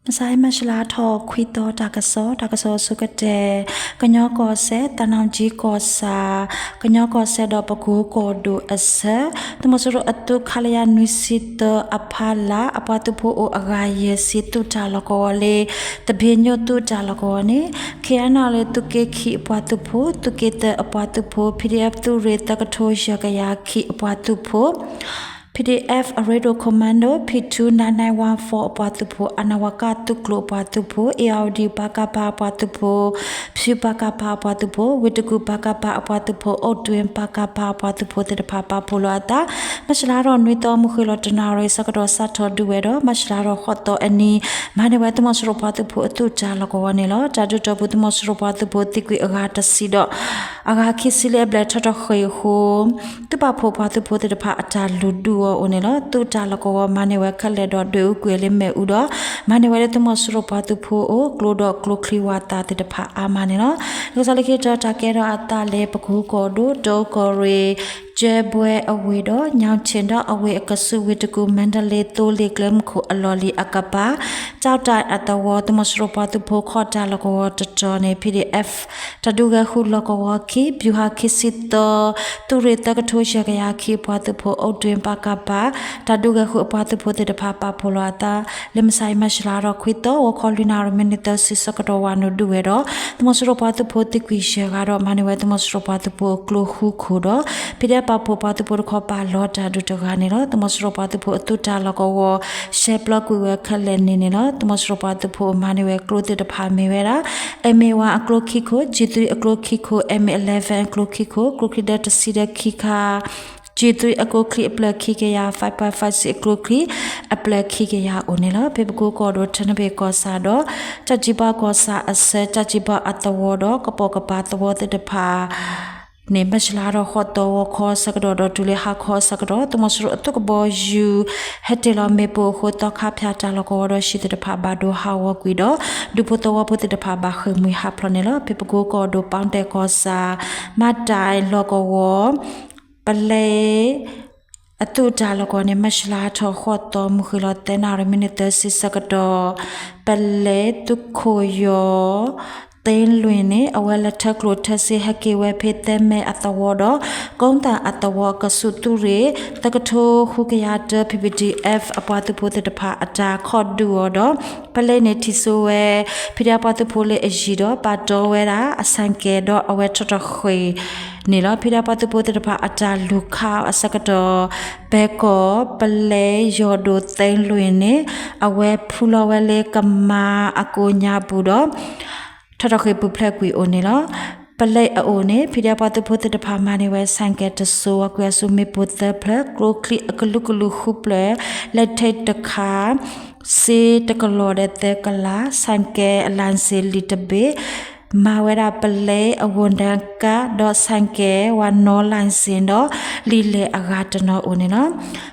မဆါအံၤ မၢ်ၡလါထီၣ်ခွံသီ တၢ်ကစီၣ်, တၢ်ကစီၣ်အဆိကတၢၢ်, ကညီကီၢ်စဲၣ် သးနီၣ်ကၠံကီၢ်ဆၣ်, ကညီကီၢ်စဲၣ်ဒီးပကိကီၢ်ဒိၣ်အဆၢ, သုးမီၤစိရိၤအသုး ခလရ နွံဆံသၢ အဖီလာ် အပှၤသုးဖိအိၣ်အဂၤယဲၢ်ဆံ သုးတၢ်လီၢ်ကဝီၤလၢ သဘ့ညိၣ်သုးတၢ်လီၢ်ကဝီၤန့ၣ် ခ့ၣ်အဲၣ်နၣ်လၢ သုးက့ခံအပှၤသုးဖိ, သုးက့သၢအပှၤသုးဖိ, ဖံဒံၣ်အဲၣ်သုးရ့ၣ် သၢကထိယဲၢ်ကယၤခံအပှၤသုးဖိ ဖံဒံၣ်အဲၣ် အရ့ဒိၣ် Commando ဖံထူ nine nine one four အပှၤသုးဖိ, အနဝက သုးကျိၤအပှၤသုးဖိ, အ့ၣ်အီၣ်ဒံၣ် ပကဖ အပှၤသုးဖိ, ဖၠူ ပကဖ အပှၤသုးဖိ, ဝ့ၢ်တကူၣ် ပကဖ အပှၤသုးဖိ, အိၣ်တွ့ ပကဖ အပှၤသုးဖိသ့ၣ်တဖၣ် ပာ်ဖှိၣ်လီၤအသး မၢ်ၡလါထီၣ်နွံသီ မုၢ်ဃ့ၢ်လီၤတနၣ်ရံၣ်ဆၢကတီၢ် စးထီၣ်ဒုးဝဲဒီး မၢ်ၡလါထီၣ်ဃိးသီအနံၤ မၤန့ၢ်ဝဲသုးမီၤစိရိၤပှၤသုးဖိအသုးတၢ်လီၢ်ကဝီၤန့ၣ်လီၤ. တၢ်ဒုးတီၢ်ပူၤ သုးမီၤစိရိၤပှၤသုးဖိ သံကွံာ်အဂၤတဆံဒီး အဂၤခံဆံလၢအဘျဲၣ်ထီၣ်ထီၣ်ဃ့ၢ်အဃိ သုးပာ်ဖှိၣ်ပှၤသုးဖိသ့ၣ်တဖၣ်အတၢ်လုၢ်ဒုးအီၤအိၣ်န့ၣ်လီၤ. သုးတၢ်လီၢ်ကဝီၤမၤန့ၢ်ဝဲခဲလၢာ်ဒီး ဒွဲၣ်အူကွံာ်လၢမ့ၣ်အူဒီး မၤန့ၢ်ဝဲလၢသုးမီၤစိရိၤပှၤသုးဖိအအိၣ် ကျိဒီးကျိချံဝးသးသ့ၣ်တဖၣ်အါမးန့ၣ်လီၤ. တၢ်ကစီၣ်လၢခံတခါ တၢ်ကဲထီၣ်အသးလၢ ပကိကီၢ်ဒိၣ် တၢကီၢ်ရ့ၣ် ကၠဲဘွဲအဝ့ၢ်ဒီး ညောင်ချင်ဒီးအဝ့ၢ်အကဆူး ဝ့ၢ်တကူၣ် မါဒလ့ သိလ့ၣ်ကျဲမုၢ်ခိၣ်အလီၢ်လံၤအကပၤ ကၠီၣ်တဲၣ်အသဝီ သုးမီၤစိရိၤပှၤသုးဖိခီၣ်တၢ်လီၢ်ကဝီၤတတီၤန့ၣ် ဖံဒံၣ်အဲၣ် တၢ်ဒုးဂဲၤဃုာ်လီၢ်ကဝီၤခံ ဗျူဟာခံဆံသၢ သုးရ့ၣ် သၢကထိယဲၢ်ကယၤခံအပှၤသုးဖိ အိၣ်တွ့ ပကဖ တၢ်ဒုးဂဲၤဃုာ်အပှၤသုးဖိသ့ၣ်တဖၣ် ပာ်ဖှိၣ်လီၤအသး လၢမုၢ်ဆါအံၤ မၢ်ၡလါထီၣ်ခွံသီ ဂီၤခီလွံၢ်နၣ်ရံၣ် မံးနံးသၢဆံဆၢကတီၢ် ဝၤနုာ်ဒုးဝဲဒီး သုးမီၤစိရိၤပှၤသုးဖိသံကွံာ်ယဲၢ်ဂၤဒီး မၤန့ၢ်ဝဲသုးမီၤစိရိၤပှၤသုးဖိအကျိဃုခိၣ်ဒီး ဖံဒံၣ်အဲၣ် ပာ်ဖှိၣ်ပှၤသုးဖိတခီပၤလီၤတၢ်ဒုးတဂၤန့ၣ်လီၤ. သုးမီၤစိရိၤပှၤသုးဖိအသုးတၢ်လီၢ်ကဝီၤ ရှဲပျီကွံာ်ဝဲခဲလၢာ်န့ၣ်န့ၣ်လီၤ. သုးမီၤစိရိၤပှၤသုးဖိအမၤန့ၢ်ဝဲကျိသ့ၣ်တဖၣ်မ့ၢ်ဝဲဒၣ် အ့ၣ်မ့ၣ်ဝါအကျိခံခိၣ်, ကၠံၣ်သွံၣ် အကျိခံခိၣ်, အ့ၣ်မ့ၣ် eleven အကျိခံခိၣ်, ကျိချံဒၢတဆံဒီးခံခါ, ကၠံၣ်သွံၣ်အကျိချံအပျဲၢ်ခံကယၤ, five point five six အကျိချံအပျဲၢ်ခံကယၤအိၣ်န့ၣ်လီၤ. ဖဲပကိကီၢ်ဒိၣ် ထၢနဘ့ၣ်ကီၢ်ဆၣ်ဒီး တၢ်ကံၢ်ပှၤကီၢ်ဆၣ်အဆၢ တၢ်ကံၢ်ပှၤအသဝီဒီး ကပိာ်ကပၤသဝီသ့ၣ်တဖၣ် န့ၣ် မၢ်ၡလါထီၣ်ဃိးသီ ဂီၤခီဆၢကတီၢ်ဒီးတုၤလၢဟါခီအဆၢကတီၢ် သုးမီၤစိရိၤအသုးကဘီယူၤ ဟဲတ့ၢ်လီၤမ့ၣ်ပိၢ်အဃိ သီခါဖၠၣ်တၢ်လီၢ်ကဝီၤဒီး ဟံၣ်သ့ၣ်တဖၣ်ဘၣ်ဒိဟးဂီၤကွံာ်ဒီး ဒူဖိသဝီဖိသ့ၣ်တဖၣ်ဘၣ်ဃ့ၢ်မှံဟးဖျိးန့ၣ်လီၤ. ဖဲပကိကီၢ်ဒိၣ် ပီတဲၣ်ကီၢ်ဆၣ် မၤတၢ်လီၢ်ကဝီၤ ပလဲ အသုးတၢ်လီၢ်ကဝီၤန့ၣ် မၢ်ၡလါထီၣ်ဃိးသီ မုၢ်ဃ့ၢ်လီၤသၢနၣ်ရံၣ် မံးနံးသၢဆံဆၢကတီၢ် ပလဲသုးခိၣ်ယီၤ သ့လွံၢ်န့ၣ် အဝဲလဲၤထၢကျိၣ်ထၢစ့ဟဲက့ၤဝဲဖဲသဲမဲအသဝီဒီး ကိသၣ်အသဝီအကဆူး သုးရ့ၣ် သၢကထိဃုကယၤတၢ ပီပီထံအ့ၣ် အပှၤသုးဖိသ့ၣ်တဖၣ်အတၢ်ခီၣ်ဒုးအီၤဒီး ပလဲန့ၣ်ထံၣ်စိဝဲ ဖံဒံၣ်ပှၤသုးဖိလၢအယံၤဒီး ပာ်တီဝဲဒၣ်အဆၣ်ကဲဒီးအဝဲထီၣ်ထီၣ်ဃ့ၢ်န့ၣ်လီၤ. ဖံဒံၣ်ပှၤသုးဖိသ့ၣ်တဖၣ်အတၢ်လူၤခးအဆၢကတီၢ် ပၢၤကီၢ် ပလဲယီၤဒိၣ်သ့လွံၢ်န့ၣ် အဝဲဖူလီၤဝဲလၢကမါအကိးညါပူၤဒီး ထီၣ်ထီၣ်ဃ့ၢ်ပူၤဖျဲးကွံာ်အိၣ်န့ၣ်လီၤ. ပလဲအအိၣ်န့ၣ် ဖံဒံၣ်ပှၤသုးဖိသ့ၣ်တဖၣ်မၤန့ၢ်ဝဲ ဆၣ်ကဲတစိၤ ဝၤကွံာ်အစုမ့ၣ်ပိၢ်သၢဖျၢၣ် ကျိချံအကလုာ်ကလုာ်ဃုဖျၢၣ် လဲထ့တခါ စ့တကလီၢ်ဒီးသၢကလး ဆၣ်ကဲအလံစ့လံာ်တဘ့ၣ် မၤဝဲဒၣ်ပလဲအဝိၣ်ဒၣ်ကးဒီးဆၣ်ကဲဝၤနီလံစ့ဒီး လံာ်လဲၢ်အဂၤတနီၤအိၣ်န့ၣ်လီၤ.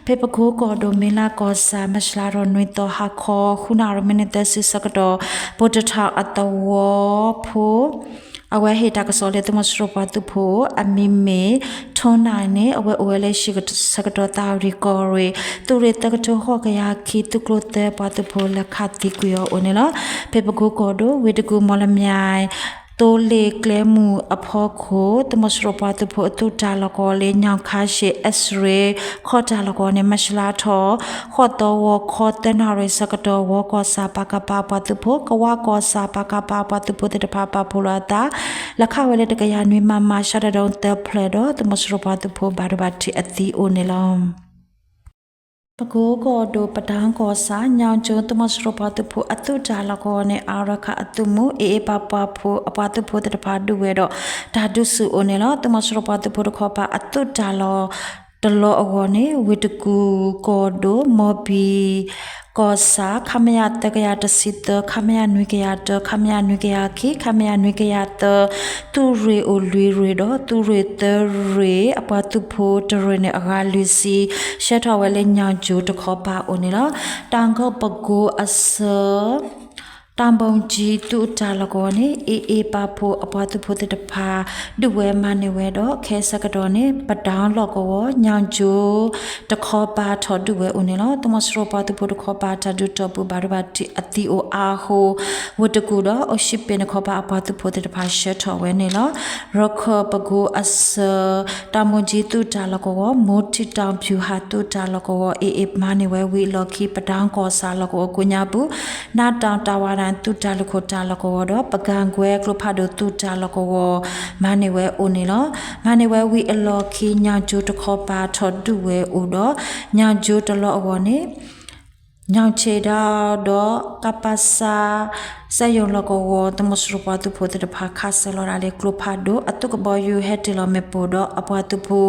ဖဲပကိကီၢ်ဒိၣ် မ့လါကီၢ်ဆၣ် မၢ်ၡလါထီၣ်နွံသီ ဟါခီ ဃုနၣ်ရံၣ်မံးနံးသၢဆံဆၢကတီၢ် ပိတထီၣ်အသဝီဖိ အဝဲဟ့ၣ်တၢ်ကစီၣ်လၢသုးမီၤစိရိၤပှၤသုးဖိ အမံၤမ့ၢ် ထိၣ်နၣ်န့ၣ် အဝဲအိၣ်ဝဲလၢဟံၣ်ဆၢကတီၢ်သးဝံၤကီၢ်ရ့ၣ် သုးရ့ၣ်သၢကထိဃိးကယၤခံ သုးကျိၤသၢပှၤသုးဖိလဲၤခးသံကွံာ်အီၤအိၣ်န့ၣ်လီၤ. ဖဲပကိကီၢ်ဒိၣ် ဝ့ၢ်တကူၣ် မီၣ်လမၠဲၣ် သိလ့ၣ်ကျဲမုၢ်အဖီခိၣ် သုးမီၤစိရိၤပှၤသုးဖိအသုးတၢ်လီၢ်ကဝီၤလၢ ညောင်ခါရှည် X-ray ခီၣ်တၢ်လီၢ်ကဝီၤန့ၣ် မၢ်ၡလါထီၣ် ဃိးသီ ဂီၤခီသၢနၣ်ရံၣ်ဆၢကတီၢ် ဝီကီၢ်ဆၣ် ပကဖ ပှၤသုးဖိ ကဝၢ်ကီၢ်ဆၣ် ပကဖ ပှၤသုးဖိသ့ၣ်တဖၣ် ပာ်ဖှိၣ်လီၤအသး လဲၤခးဝဲလၢတကယၤနွံ မမ ရှဲတဒုံးသၢဖျၢၣ်ဒီး သုးမီၤစိရိၤပှၤသုးဖိဘၣ်ဒိဘၣ်ထံးအသံအိၣ်န့ၣ်လီၤ. ပကိကီၢ်ဒိၣ် ပဒၣ်ကီၢ်ဆၣ် ညောင်ကျိ သုးမီၤစိရိၤပှၤသုးဖိအသုးတၢ်လီၢ်ကဝီၤန့ၣ် အါရခၣ်အသုးမုၢ် အ့ၣ်အ့ၣ်ပာ်ပှၢ်ဖိ အပှၤသုးဖိသ့ၣ်တဖၣ်ဒုးဝဲဒီး တၢ်ဒုးဆူၣ်အိၣ်န့ၣ်လီၤ. သုးမီၤစိရိၤပှၤသုးဖိတခီပၤအသုးတၢ်လီၢ်တလီၢ်အဂီၢ်န့ၣ် ဝ့ၢ်တကူၣ်ကီၢ်ဒိၣ် မီၢ်ဘံၣ်ကီၢ်ဆၣ် ခမရ သၢကယၤတဆံသၢ ခမရ နွံကယၤတၢ ခမရ နွံကယၤခံ ခမရ နွံကယၤသၢ သုးရ့ၣ်အိၣ်လွံၢ်ရ့ၣ်ဒီး သုးရ့ၣ်သၢရ့ၣ် အပှၤသုးဖိတရ့ၣ်န့ၣ် အဂၤလွံၢ်ဆံ ရှဲထီၣ်ဝဲလၢညောင်ကျိတခီပၤအိၣ်န့ၣ်လီၤ. တၢ်ကီၢ်ပကိအဆၢ တၢ်ဘိၣ်ကၠံ သုးတၢ်လီၢ်ကဝီၤန့ၣ် AA ပာ်ဖှိၣ်အပှၤသုးဖိသ့ၣ်တဖၣ် ဒုးဝဲမၤန့ၢ်ဝဲဒီး ခဲအံၤဆၢကတီၢ်န့ၣ် ပဒၢလီၢ်ကဝီၤ ညၣ်ကၠိ တခီပၤထီၣ်ဒုးဝဲအိၣ်န့ၣ်လီၤ. သုးမီၤစိရိၤပှၤသုးဖိတခီပၤ တၢ်ဒုးတီၢ်ပူၤဘၣ်ဒိဘၣ်ထံးအသံအိၣ်အါအဃိ ဝ့ၢ်တကူၣ်ဒီး အိၣ်ၡံးပ့ၣ်နခီပၤအပှၤသုးဖိသ့ၣ်တဖၣ်ဆှၢထီၣ်ဝဲန့ၣ်လီၤ. ရခၢၣ်ပကိအဆၢ တၢ်ဘိၣ်ကၠံ သုးတၢ်လီၢ်ကဝီၤ မိထံတၢ် ဗျူဟာ သုးတၢ်လီၢ်ကဝီၤ AA မၤန့ၢ်ဝဲဝံၤအလီၢ်ခံ ပဒၢကီၢ်ဆၣ်လီၢ်ကဝီၤကိးညါပူၤ နးတၢ်တၢ်ဝးတၢ် သုးတၢ်လုၢ်ခိၣ်တၢ်လီၢ်ကဝီၤဒီး ပကၣ်ကွဲကျိဖးဒိၣ် သုးတၢ်လီၢ်ကဝီၤ မၤန့ၢ်ဝဲအိၣ်န့ၣ်လီၤ. မၤန့ၢ်ဝဲဝံၤအလီၢ်ခံ ညၣ်ကၠိတခီပၤထီၣ်ဒုးဝဲအိၣ်ဒီး ညၣ်ကၠိတလီၢ်အဂီၢ်န့ၣ် ညၣ်ဆံးဒီး ကပစ စက်ရုံလီၢ်ကဝီၤ သုးမီၤစိရိၤပှၤသုးဖိသ့ၣ်တဖၣ် ခးစၢၤလီၤဒၣ်လၢကျိဖးဒိၣ် အသုးကဘီယူၤဟဲတ့ၢ်လီၤမ့ၣ်ပိၢ်ဒီး အပှၤသုးဖိ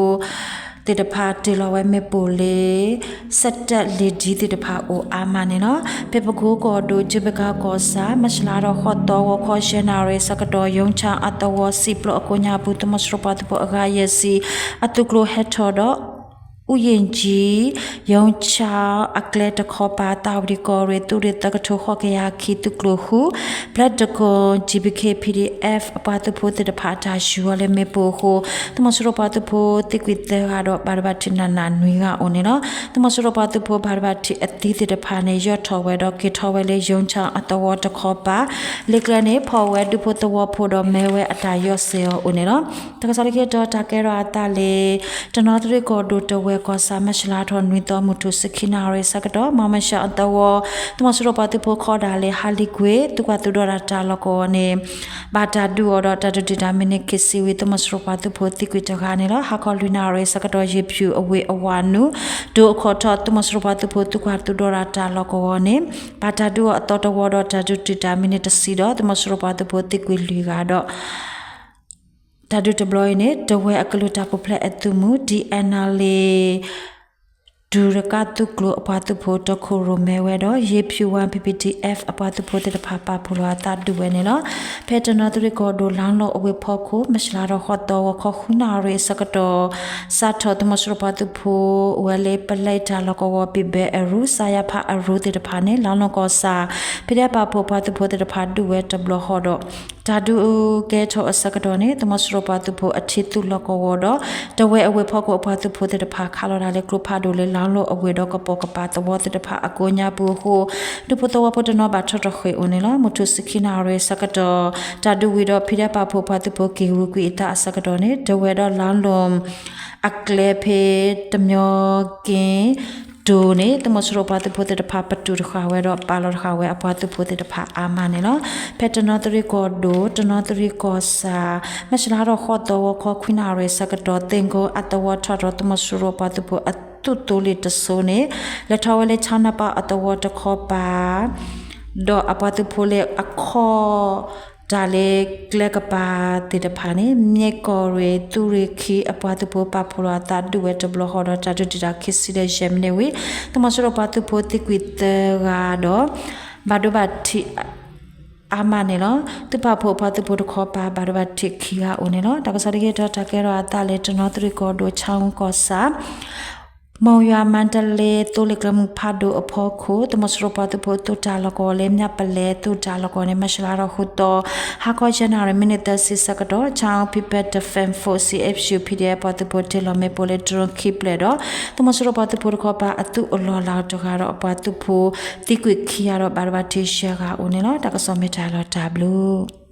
သ့ၣ်တဖၣ်တ့ၢ်လီၤဝဲမ့ၣ်ပိၢ်လၢ စက်တပ် လေထီး သ့ၣ်တဖၣ်အိၣ်အါမးန့ၣ်လီၤ. ဖဲပကိကီၢ်ဒိၣ် ကၠ့ဘကၤကီၢ်ဆၣ် မၢ်ၡးလါထီၣ်ဃိးသီ ဂီၤခီယဲၢ်နၣ်ရံၣ်ဆၢကတီၢ် ယိၤဆၣ်အသဝီစံာ်ပျီအကိးညါပူၤ သုးမီၤစိရိၤပှၤသုးဖိအဂၤယဲၢ်ဆံ အသုးကျိၤဟဲထီၣ်ဒီး အူယ့ၣ်ကၠံ ယိၤဆၣ်အကျဲတခီပၤ သၣ်ဝံၤကီၢ်ရ့ၣ် သုးရ့ၣ်သၢကထိဃိးကယၤခံ သုးကျိၤဃု ဘျဲၣ်တကိၣ် GBK PDF အပှၤသုးဖိသ့ၣ်တဖၣ်တၢ်ယူၤဝဲလၢမ့ၣ်ပိၢ်အဃိ သုးမီၤစိရိၤပှၤသုးဖိသံကွံာ်သၢဂၤဒီး ဘၣ်ဒိဘၣ်ထံးနးနးနွံဂၤအိၣ်န့ၣ်လီၤ. သုးမီၤစိရိၤပှၤသုးဖိဘၣ်ဒိဘၣ်ထံးအသံသ့ၣ်တဖၣ်န့ၣ် ယီၢ်ထီၣ်ဝဲဒီးက့ၤထီၣ်ဝဲလၢ ယိၤဆၣ်အသဝီတခီပၤ လၢကျဲန့ၣ် ဖီၣ်ဝဲဒူဖိသဝီဖိဒီး မၢဝဲအတၢ်ယီၢ်စဲၤအီၤအိၣ်န့ၣ်လီၤ. တၢ်ကစီၣ်လၢခံတီၤ တၢ်ကဲထီၣ်အသးလၢ တနီသရံၣ်ကီၢ်ဒိၣ် တဝဲၢ်ကီၢ်ဆၣ် မၢ်ၡးလါထီၣ်နွံသီ မုၢ်ထူၣ်ဆံခံနၣ်ရံၣ်ဆၢကတီၢ် မီၤမၡၢၣ်အသဝီ သုးမီၤစိရိၤပှၤသုးဖိခီဒၣ်လဲာ် ဟးလံာ်ကွံာ် သုးကွၢ်သုးဒီတၢ်လီၢ်ကဝီၤန့ၣ် ဘၣ်တၢ်ဒုးအီၤဒီး တၢ်ဒုးတံာ်တာ်မံးနံးခံဆံဝံၤ သုးမီၤစိရိၤပှၤသုးဖိသံကွံာ်တဂၤန့ၣ်လီၤ. ဟါခီလွံၢ်နၣ်ရံၣ်ဆၢကတီၢ် ယ့ၣ်ဖၠူၣ်အဝ့ၢ်အဝၤနုာ် ဒိၣ်အခီၣ်ထီၣ် သုးမီၤစိရိၤပှၤသုးဖိ သုးကွၢ်သုးဒီတၢ်လီၢ်ကဝီၤန့ၣ် ဘၣ်တၢ်ဒုးအီၤအသီတဝီဒီး တၢ်ဒုးတံာ်တာ်မံးနံးတဆံဒီး သုးမီၤစိရိၤပှၤသုးဖိသံကွံာ်လွံၢ်ဂၤဒီး တၢ်ဒုးတဘျီအံၤန့ၣ် တဝဲၢ်အကလုာ်တၢ်ပူၤဖျဲးအသုးမုၢ် TNLA ဒူရကၣ်သုးကျိၤအပှၤသုးဖိ တခိၣ်ရိၣ်မဲဝဲဒီး ယ့ၣ်ဖၠူၣ်ဝၣ် PPTF အပှၤသုးဖိသ့ၣ်တဖၣ် ပာ်ဖှိၣ်လီၤအသးဒုးဝဲန့ၣ်လီၤ. ဖဲတနီသရံၣ်ကီၢ်ဒိၣ် လါလီၢ်အဝ့ၢ်ဖီခိၣ် မၢ်ၡးလါထီၣ်ဃိးသီ ဂီၤခီဃုနၣ်ရံၣ်အဆၢကတီၢ် စးထီၣ် သုးမီၤစိရိၤပှၤသုးဖိ ဝဲလၢပလဲတၢ်လီၢ်ကဝီၤ ပံၤဘဲအရူ စါယါဖးအရူသ့ၣ်တဖၣ်န့ၣ် လါလီၢ်ကီၢ်ဆၣ် ဖံးဒဲးပာ်ဖှိၣ် ပှၤသုးဖိသ့ၣ်တဖၣ်ဒုးဝဲတဘျီဃီဒီး တၢ်ဒုးကဲထီၣ်အဆၢကတီၢ်န့ၣ် သုးမီၤစိရိၤပှၤသုးဖိအထံသုးလီၢ်ကဝီၤဒီး တဝဲၢ်အဝ့ၢ်ဖီခိၣ်အပှၤသုးဖိသ့ၣ်တဖၣ် ခးလီၤတၢ်လၢကျိဖးဒိၣ်လၢ လါလီၢ်အဝ့ၢ်ဒီး ကပိာ်ကပၤသဝီသ့ၣ်တဖၣ်အကိးညါပူၤအဃိ ဒူဖိသဝီဖိတနီၤဘၣ်ထီၣ်ထီၣ်ဃ့ၢ်အိၣ်န့ၣ်လီၤ. မုၢ်ထူၣ်ဆံခံနၣ်ရံၣ်ဆၢကတီၢ် တၢ်ဒုးဝံၤဒီး ဖံးဒဲးပာ်ဖှိၣ်ပှၤသုးဖိ က့ၤဂုၤကွံာ်အသးအဆၢကတီၢ်န့ၣ် တဝဲၢ်ဒီးလါလီၢ် အကျဲဖဲ တမံၤက့ၤ တိၤန့ၣ် သုးမီၤစိရိၤပှၤသုးဖိသ့ၣ်တဖၣ် ပတုာ်တဃာ်ဝဲဒီး ပာ်လီၤတဃာ်ဝဲအပှၤသုးဖိသ့ၣ်တဖၣ်အါမးန့ၣ်လီၤ. ဖဲတနီသရံၣ်ကီၢ်ဒိၣ် တနီသရံၣ်ကီၢ်ဆၣ် မၢ်ၡးလါထီၣ်ဃိးသီ ဂီၤခီခွံနၣ်ရံၣ်ဆၢကတီၢ် သ့ၣ်ကိအသဝီထီၣ်ဒီး သုးမီၤစိရိၤပှၤသုးဖိအသုးသိလ့ၣ်တစိၤန့ၣ် လဲၤထီၣ်ဝဲလၢ ခၠါနပၢ်အသဝီတခီပၤ ဒီးအပှၤသုးဖိလၢအခီၣ် တၢ်လၢကျဲကပၤသ့ၣ်တဖၣ်န့ၣ် မ့ၢ်ကီၢ်ရ့ၣ် သုးရ့ၣ်ခံ အပှၤသုးဖိပာ်ဖှိၣ်လီၤအသးဒုးဝဲတဘျီဃီဒီး တၢ်ဒုးတံာ်တာ်ခံဆံဒီးယဲၢ်မံးနံးဝံၤ သုးမီၤစိရိၤပှၤသုးဖိသံကွံာ်သၢဂၤဒီး ဘၣ်ဒိဘၣ်ထံး အါမးန့ၣ်လီၤ. သုးပာ်ဖှိၣ်ပှၤသုးဖိတခီပၤ ဘၣ်ဒိဘၣ်ထံးခံဂၤအိၣ်န့ၣ်လီၤ. တၢ်ကစီၣ်လၢခံတီၤ တၢ်ကဲထီၣ်အသးလၢ တနီသရံၣ်ကီၢ်ဒိၣ် ခၠါအူကီၢ်ဆၣ် မိၢ်ယွၤ မါတလ့ သိလ့ၣ်ကျဲမုၢ်ဖးဒိၣ်အဖီခိၣ် သုးမီၤစိရိၤပှၤသုးဖိသုးတၢ်လီၢ်ကဝီၤလၢ မၠၣ်ပလဲသုးတၢ်လီၢ်ကဝီၤန့ၣ် မၢ်ၡးလါထီၣ်ဃိးသီ ဟါခီယဲၢ်နၣ်ရံၣ် မံးနံးသၢဆံဆၢကတီၢ် Karen People Defense Force CHPDF ပှၤသုးဖိတ့ၢ်လီၤမ့ၣ်ပိၢ်လၢ drone ခံဖျၢၣ်ဒီး သုးမီၤစိရိၤပှၤသုးဖိတခီပၤအသုးအလီၢ်လၤတဂၤဒီး အပှၤသုးဖိသံကွံာ်ခံဂၤဒီး ဘၣ်ဒိဘၣ်ထံးယဲၢ်ဂၤအိၣ်န့ၣ်လီၤ. တၢ်ကစီၣ်မ့ၢ်တၢ်လီၤတၢ်ဘျုး